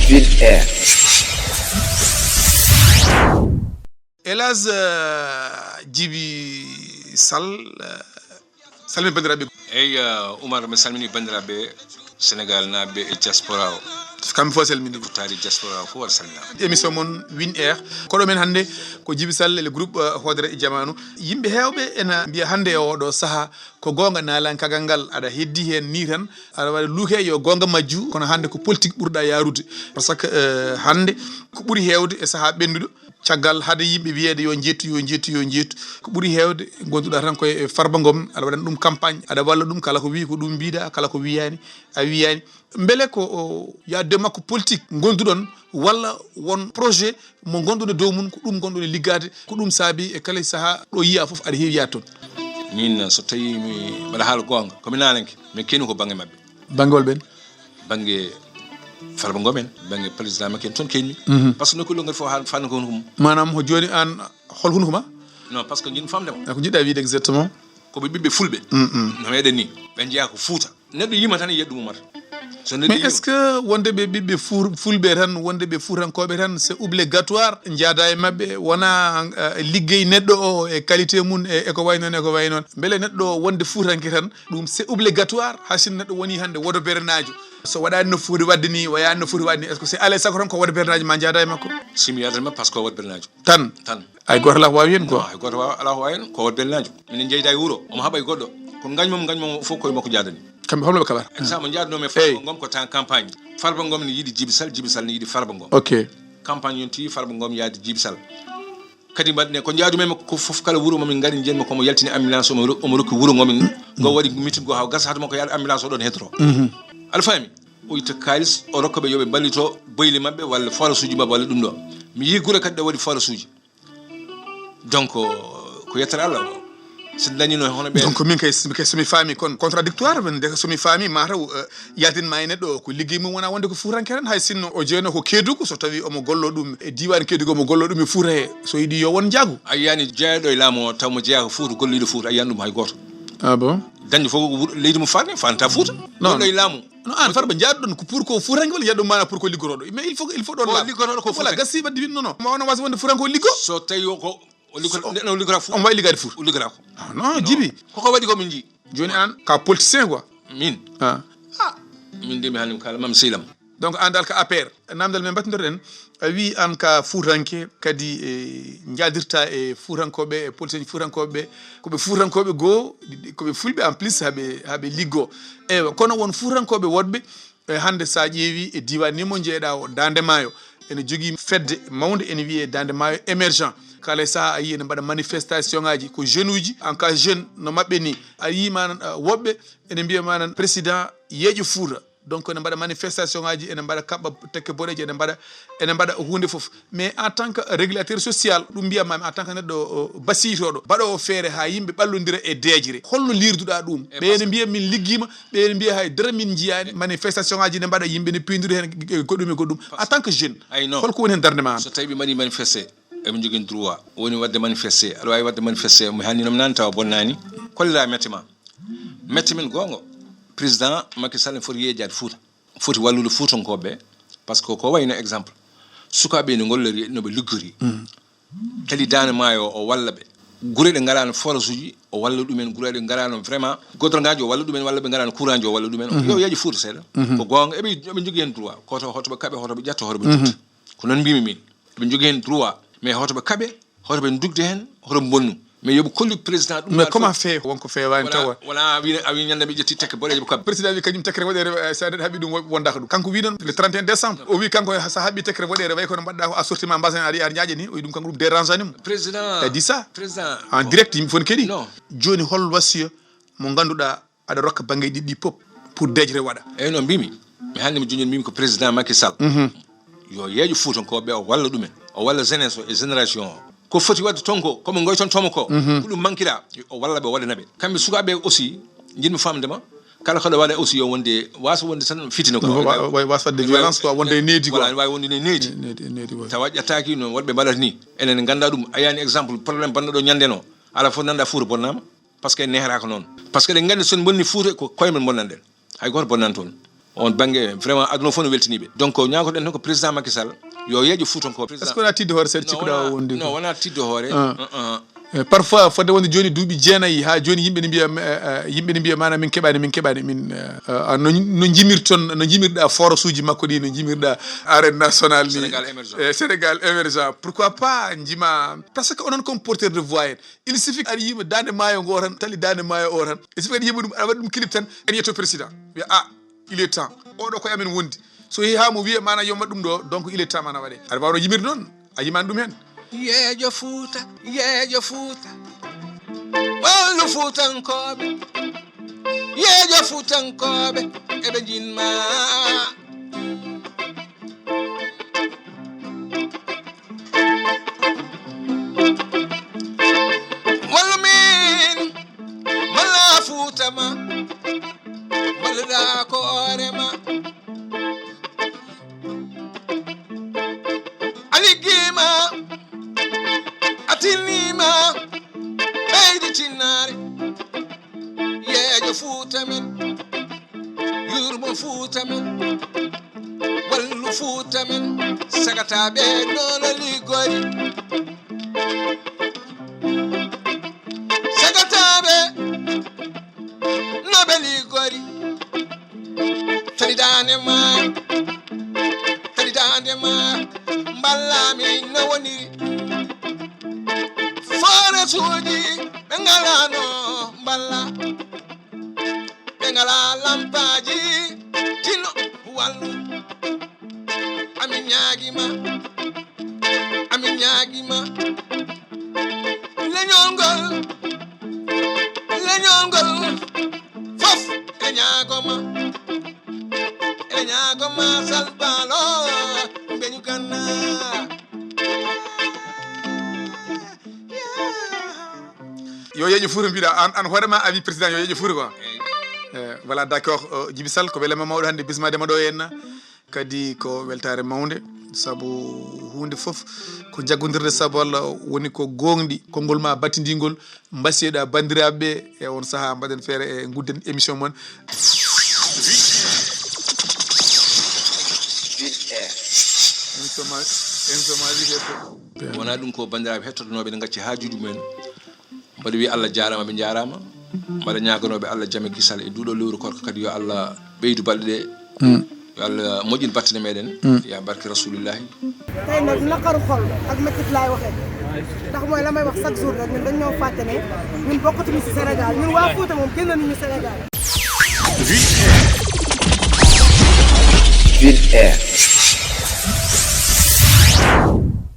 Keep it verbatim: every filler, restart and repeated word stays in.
Vide air. Hélas, euh, Djiby Sall, euh, salmini banndiraaɓe. Eyi, uh, Umar, mi salmini banndiraaɓe Sénégal naaɓe e diaspora o. Kamɓe fof salmini. Ko taari diaspora o fof waɗa salminaama. Émission mon Win Air. Koɗo men hannde ko Djiby Sall e le groupe uh, Hoodere e Jamaanu. Yimɓe heewɓe ena mbiya hannde e oɗo sahaa ko goonga naalankagal ngal aɗa heddi heen nii tan aɗa waɗa luuke yo goonga majju kono hannde ko politique ɓurɗa yaarude. Par ce que uh, hannde ko ɓuri heewde e sahaa ɓennduɗo caggal hade yimɓe wiyeede yo njettu yo njettu yo njettu ko ɓuri heewde gonduɗa tan koye farba ngom aɗa waɗan ɗum campagne aɗa walla ɗum kala ko wi ko ɗum mbiɗa kala ko wiyani a wiyani mbele ko yaade makko politique gonduɗon walla won projet mo gonduɗo dow mum ko ɗum gonduɗo liggade ko ɗum saabi e kala saaha ɗo yiya foof aɗa heewi yaade toon min so tawi mi mbaɗa haala goonga komi naalanke min keni ko bangge maɓɓe bangge wol ɓen bangge farba ngom en bangge président makki en toon kenmi mhm. par ce que nokkulle ngal fof ha fanno ko hunukuma manam ho joni an hol hunukuma non par ce que jin famdema ko jiɗɗa wiide exactement ko ɓe ɓiɓɓe fulɓe mm, mm. no meɗen ni ɓe jeeya ko fuuta neɗɗo yima tan e yeɗɗum umata mais est ce que wonde ɓe ɓiɓɓe fulɓe tan wonde ɓe fuutankoɓe tan c' est obligatoire jaada e mabɓe wona eh, liggey neɗɗo o e qualité mum e eko way noon eko way noon beele neɗɗo wonde fuutanke tan ɗum c' est obligatoire hay sinno neɗɗo woni hannde wodo berenaajo so waɗaani no foti waɗde ni wayaani no foti waɗde ni est ce que c' est alay sago tan ko wodo berenaajo ma jaada e makko simi yaadata ma par ce que ko wodo berenaajo tan tan hay gooto alaa ko waawi heen quoi hay gooto alaa ko waawi heen ko wodo berenaajo minen njeyda e wuro omo haɓa e goɗɗo ko ngañ mom ngañ mom fof koye makko jaadani kamɓe holno ɓe kaɓata exemple jaadunoo men farba ngom ko temps campagne farba ngom ne yiɗi jibi sal jibi sal ne yiɗi farba ngom ok campagne yonti farba ngom yaade jibi sal kadi mbaɗne ko njaadu men ko fof kala wuro momin ngari njenmi komo yaltini ambulance omo rokki wuro ngomin ngo waɗi mitin go haw gasa hade makko yaade ambulance o ɗon hedoro alfami o itta kalis o rokka ɓe yoɓe mballito boyli maɓɓe walla forage uji maɓɓe walla ɗum ɗo mi yi gure kadi ɗo waɗi forage uji donc ko yettere allah so dañino hono ɓe donc min kay kay somi faami kon contradictoire min de somi faami mataw yaltinma e neɗɗo ko ligguey mum wona wonde ko fuutanke tan hay sinno o jeeyno ko keedugu so tawi omo gollo ɗum e diwan keedugu omo gollo ɗum e fuuta he so yiɗi yo won jaagu a yiyani jeeyɗo e laamu o taw mo jeeya ko fuuta golliɗo fuuta a yiyani ɗum hay gooto ah bon dañde fof ko leydi mo fanni fanta fuuta gollo e laamu no an farba jaaɗo ɗon ko pour ko fuutanke walla jaaɗo mana pour ko liggoroɗo mais il faut il faut ɗon laamu liggoroɗo ko voilà gasi wadde winno no ma wona wasa wonde fuutanke o liggo so tawi o ko o liggora neɗɗo o liggora fuuta omo wawi liggade fuuta o liggora ko non jibi koko waɗi ko min jii joni an ka politicien quoi min ah min de mi hannde mi kaala mam sehlam donc an dal ka A P R namdal men mbattidoɗen a wi an ka fuutanke kadi e jaadirta e fuutankoɓe e politicien fuutankoɓe koɓe fuutankoɓe goo koɓe fulɓe en plus haɓe haɓe liggo eywa kono won fuutankoɓe woɗɓe e hannde sa ƴeewi e diwan ni mo jeeɗa o dande maayo ene jogii fedde mawnde ene wiyee dande maayo émergent kala e saha a yii ene mbaɗa manifestation ngaji ko jeune uji en cas jeune no maɓɓe ni a yii manan woɓɓe ene mbiya manan président yeeƴo fuuta donc ene mbaɗa manifestation ngaji ene mbaɗa kaɓɓa tekke boɗeeje ene mbaɗa ene mbaɗa hunde fof mais en tant que régulateur social ɗum mbiyatma en tant que neɗɗo basiytoɗo mbaɗowo feere ha yimɓe ɓallodira e deejre holno lirduɗa ɗum ɓe ene mbiya min liggima ɓe ene mbiya hay dara min jiyani manifestation ngaji ne mbaɗa yimɓe ne pindiri hen goɗɗum e goɗɗum en tant que jeune holko woni hen darde ma so tawi ɓe mbaɗi manifesté eɓe jogui droit woni wadde manifesté aɗa wawi wadde manifesté mi hanninomi nani tawa bonnani kollira mette ma mette min gonga président Macky Sall ne foti yeejade Fouta foti wallude fuutankoɓe par ce que ko wayno exemple sukaɓe ne gollori noɓe liggori kadi dande maayo o walla ɓe gure ɗe ngalano forage uji o walla ɗumen gure ɗe ngalano vraiment godragaji o walla ɗumen walla ɓe ngalano courant ji o walla ɗumen yo yeeƴo fuuta seeɗa ko gonga eɓe eɓe jogui hen droit koto hoto ɓe kaɓe hoto ɓe ƴetta hoto ɓe dutta ko noon mbimi min eɓe jogui hen droit mais hoto ɓe kaɓe hoto ɓe dugde hen hoto ɓe bonnu mais yoɓe kollu président ɗum mais comment fait wonko fewani tawa wona a wi a wi ñande ɓe ƴetti tekke boɗeje ko président wi kañum tekkere waɗere eh, sa neɗɗo haɓi ɗum wondaka ɗum kanko wi noon le trente et un décembre o wi kanko sa haɓi tekkere waɗere way kono mbaɗɗa ko assortiment mbasen ari ar ñaaƴe ni o wi ɗum kanko ɗum dérange animo président a dit ça président en direct yimɓe fof ne keeɗi joni hol wasiya mo ganduɗa aɗa rokka banggueji ɗiɗi ɗi pop pour dejre waɗa eyyi noon mbimi mi hannde mi joñol mbimi ko président Macky Sall yo yeeƴo fuutankoɓe o walla ɗumen o walla jeunesse o e génération o ko foti wadde toon ko koɓe goytontomo ko ko ɗum manquira o walla ɓe waɗanaɓe kamɓe sukaɓe aussi jiɗmi famdema kala koɗo waɗa aussi yo wonde wasa wonde tan fitina ko wasa wadde violence quoi wonde e needi quoi wawi wonde ne needi needi wawi tawa ƴettaki no woɗɓe mbaɗata ni enen ganda ɗum a yani exemple problème bannoɗo ñande no ala fof nanɗa fuuta bonnama par ce que nehraka noon par ce que ɗen gandi sen bonni fuuta ko koye men bonnanɗen hay goto bonnani toon On bannge, vraiment, aduna fof no weltanii ɓe. Donc, ñaagotoɗen tan ko président Macky Sall, yo yeeƴo Fuutankooɓe. Est-ce que wona tidde hoore seeɗa cikkuɗa o wondi? Non, wona tidde hoore. Eh, parfois fodde wonde jooni duuɓi jeenayi ha jooni yimɓe ne mbiya eh, eh, yimɓe ne mbiya mana min keɓani min keɓani min eh, eh, no no jimirton no jimirɗa force uji makko ɗi no jimirɗa arène national ni. Sénégal émergent. Eh, Sénégal émergent, pourquoi pas jima, parce que onon comme porteur de voix en, il suffit aɗa yima dande maayo ngo tan, tali dande maayo o tan, il suffit aɗa yima ɗum, aɗa waɗi ɗum clip tan, en yetto président wiya a il est temps, oɗo koye amen wondi. So yehi ha mo wiya mana yomma ɗum ɗo, donc il est temps mana waɗe. Aɗa wawno yimirde noon, a yimani ɗum hen. Yeejo Fuuta, yeejo Fuuta, wallu Fuutankooɓe, yeejo Fuutankooɓe, eɓe jinma. Wallu min, malla Fuuta ma, malla ko hoore ma. A liggiima, a tinniima, ɓeydi tinnaare. Yeejo Fuuta men, yurmo Fuuta men, wallu Fuuta men, sagata ɓe nono liggori. Sagata ɓe no ɓe liggori. Tani daande ma, tani daande ma, mballa min no woniri. Foresuuji ɓe ngalano mballa, ɓe ngala lampaaji, tinno wallu. Amin ñaagima, amin ñaagima. Leñol ngol, leñol ngol fof e ñaagoma, e ñaagoma salbalo mbeñu ganna. Yo yeeƴo fuuta mbiɗa an an hoorema a wi président yo yeeƴo fuuta quoi. Eh, voilà, d'accord. Djiby Sall, ko welema mawɗo hannde bismadema ɗo henna. Kadi ko weltaare mawnde, sabu huunde fof ko jaggondirde sabu Allah woni ko gooŋɗi. Konngol ma batindingol, mbasiyeɗa banndiraaɓe ɓe e on sahaa, mbaɗen feere e ngudden émission mon. Émission ma, émission ma wiyeteeɗo. Wonaa ɗum ko banndiraaɓe heɗtotonooɓe ne ngacci haajuuji mumen. Mbaɗa wiya Allah jaaraama, ɓe njaaraama. Mbaɗa ñaaganooɓe Allah jam e kisal e duuɗo lewru korka kadi yo Allah ɓeydu balɗe ɗe. Yo Allah moƴƴin battane meɗen. Ya barke Rasulillahi. Tey nag naqaru xol ak métit laay waxee ndax mooy la may wax chaque jour rek ñun dañ ñoo fàtte ne ñun bokkatuñu ci Sénégal ñun waa Fuuta moom génn nañu Sénégal. Vite Air.